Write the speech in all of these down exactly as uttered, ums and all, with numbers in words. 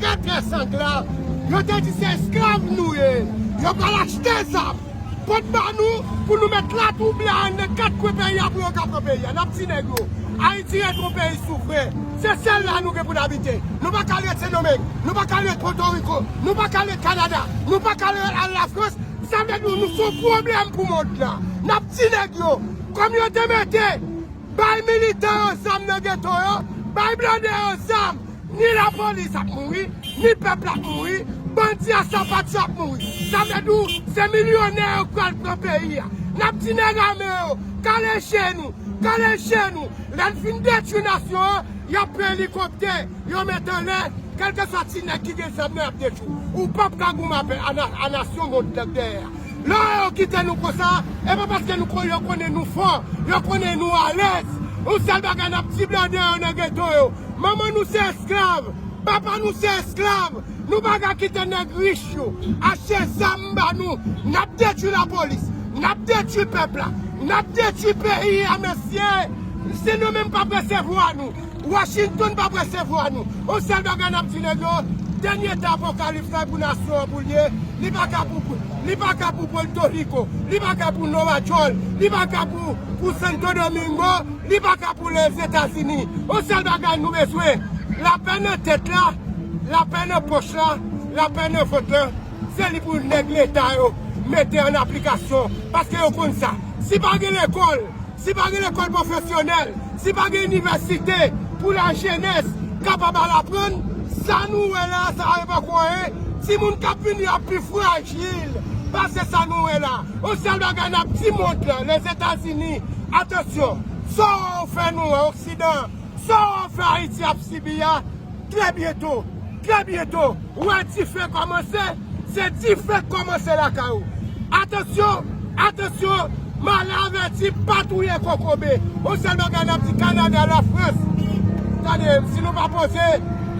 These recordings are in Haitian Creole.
Trè, trè sanglan. Yo te di se esklav nou ye. Yo pral achte zam. Pot ba nou pou nou met latwoublay anndan kat kwen peyi a pou yo ka pran peyi a. N ap di nèg yo, Ayiti ret yon peyi souvren. Se sèl la nou gen pou n abite. Nou pa ka al ret Sendomeng, nou pa ka al ret Pòtoriko, nou pa ka al ret Kanada, nou pa ka al ret al Lafrans. Sa vle di nou se yon pwoblèm pou mond lan. N ap di nèg yo, kòm yo te mete bay militan yo zam nan geto yo, bay blende yo zam, ni lapolis ap mouri, ni pèp la ap mouri, bandi a sapati ap mouri. Sa vle di w, se milyonè yo k pral pran peyi a. N ap di nèg ame yo, kale je nou, kale je nou. Lè n fin detwi nasyon an, y ap pran elikoptè, yo met anlè, kèlkeswa ti nèg ki gen zam nan, y ap detwi. Ou p ap ka goumen a, a nasyon mond lan dèyè. Lè yo kite nou konsa, e pa paske nou ko-, yo konnen nou fò, yo konnen nou alèz. Yon sèl bagay n ap di blende yo nan geto yo. Manman nou se esklav, papa nou se esklav. Nou pa ka kite nèg rich yo achte zam ba nou. N ap detwi lapolis, n ap detwi pèp la, n ap detwi peyi a, mesye. Si nou menm p ap resevwa nou, Washington p ap resevwa nou. Yon sèl bagay n ap di nèg yo, dènye tan apokalips la pou nasyon an pou l ye. Li pa ka pou, li pa ka pou Pòtoriko, li pa ka pou Nova Jòl, li pa ka pou, pou Santo Domingo, li pa ka pou Lèzetazini. Yon sèl bagay nou bezwen, lapè nan tèt la, lapè nan pòch la, lapè nan vant lan. Se li pou nèg leta yo mete an aplikasyon, paske yo konn sa. Si pa gen lekòl, si pa gen lekòl pwofesyonèl, si pa gen inivèsite pou lajenès kapab al aprann, sa nou wè la, sa e poko anyen. Timoun k ap vini ap pi frajil pase sa nou wè la. Yon sèl bagay n ap di mond lan, Lèzetazini, atansyon, sa w fè nou an Oksidan, sa w fè Ayiti ap sibi a, trè byento, trè byento, ou wè dife kòmanse, se dife k kòmanse lakay ou. Atansyon, atansyon, malè avèti pa touye kokobe. Yon sèl bagay n ap di Kanada, Lafrans. Tande, si nou pa poze,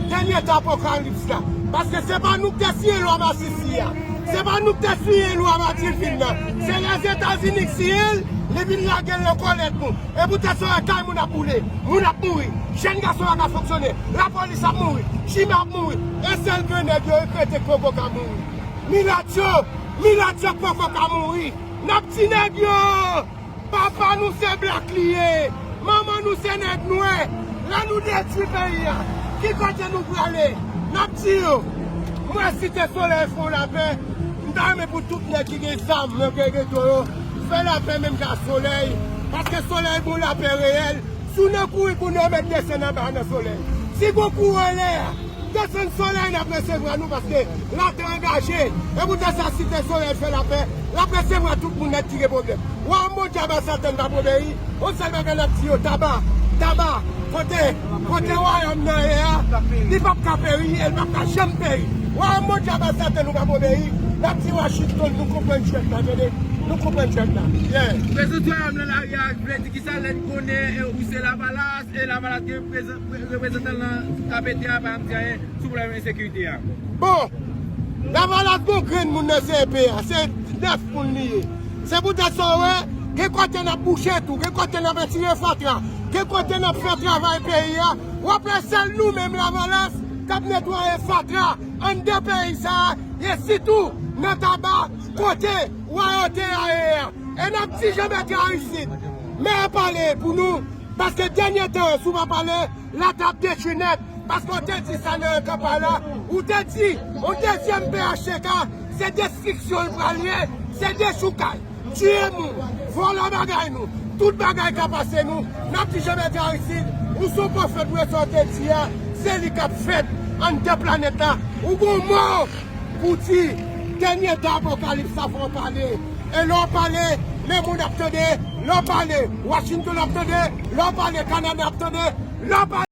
dènye tan apokalips la. Paske se pa nou k te siyen lwa masisi a. Se pa nou k te siyen lwa madivin nan. Se Lèzetazini k siyen l, li vin lage l nan kòlèt nou. E poutèt sa w wè kay moun ap boule, moun ap mouri, jèn gason pa ka fonksyone, lapolis ap mouri, chimè ap mouri. E sèl grenn nèg yo regrete k poko ka mouri. Milat yo, milat yo k poko ka mouri. N ap di nèg yo, papa nou se blak li ye, manman nou se nèg nwè. Lè nou detwi peyi a, ki kote nou prale? N ap di yo, mwen Site Solèy fè yon lapè, m ta renmen pou tout nèg ki gen zam nan gen geto yo fè lapè menm jan ak Solèy, paske Solèy ba w lapè reyèl. Si w nan kouri pou nou, yo mèt desann anba nan Solèy. Si gon kou anlè a, desann Solèy, n ap resevwa nou, paske latè angaje. E poutèt sa, Site Solèy fè lapè, l ap resevwa tout moun nèt ki gen pwoblèm. Wayòm Bondye a ba Satan, n p ap obeyi. Yon sèl bagay n ap di yo, Taba, Taba, kote, kote wayòm nan ye a, li p ap ka peri, e li p ap ka janm peri. Wayòm Bondye a ba Satan, nou p ap obeyi. N ap di Washington, nou konprann jwèt la, tande, nou konprann jwèt la. Yeah. Prezans wayòm nan lari a vle di kisa? Lè n konnen, e, ou se Lavalas, e Lavalas gen prezan-, re-, reprezantan l nan K P T a, pa janm di anyen sou pwoblèm ensekirite a. Bon, Lavalas gon grenn moun nan C E P a, se nèf moun li ye. Se poutèt sa w wè, gen kote n ap bouche twou, gen kote n ap retire fatra, gen kote n ap fè travay peyi a. W ap wè sèl nou menm Lavalas k ap netwaye fatra anndan peyi sa a, e sitou nan Taba, kote wayòte a ye a. E n ap di Jean Bertrand Aristide, men pale pou nou, paske dènye tan, si w pa pale, latè ap detwi nèt. Paske w te di sa nan kanpay la, ou te di, yon dezyèm P H T K, se destriksyon l pral ye, se dechoukay, tiye moun, vòlò bagay nou, tout bagay ka pase nou. N ap di Jean Bertrand Aristide, ou se yon pwofèt, ou wè sa w te di a, se li k ap fèt anndan planèt la. Ou gon mo pou di, dènye tan apokalips la fò w pale. E lè w pale, lemonn ap tande, lè w pale, Washington ap tande, lè w pale, Kanada ap tande, lè w pale.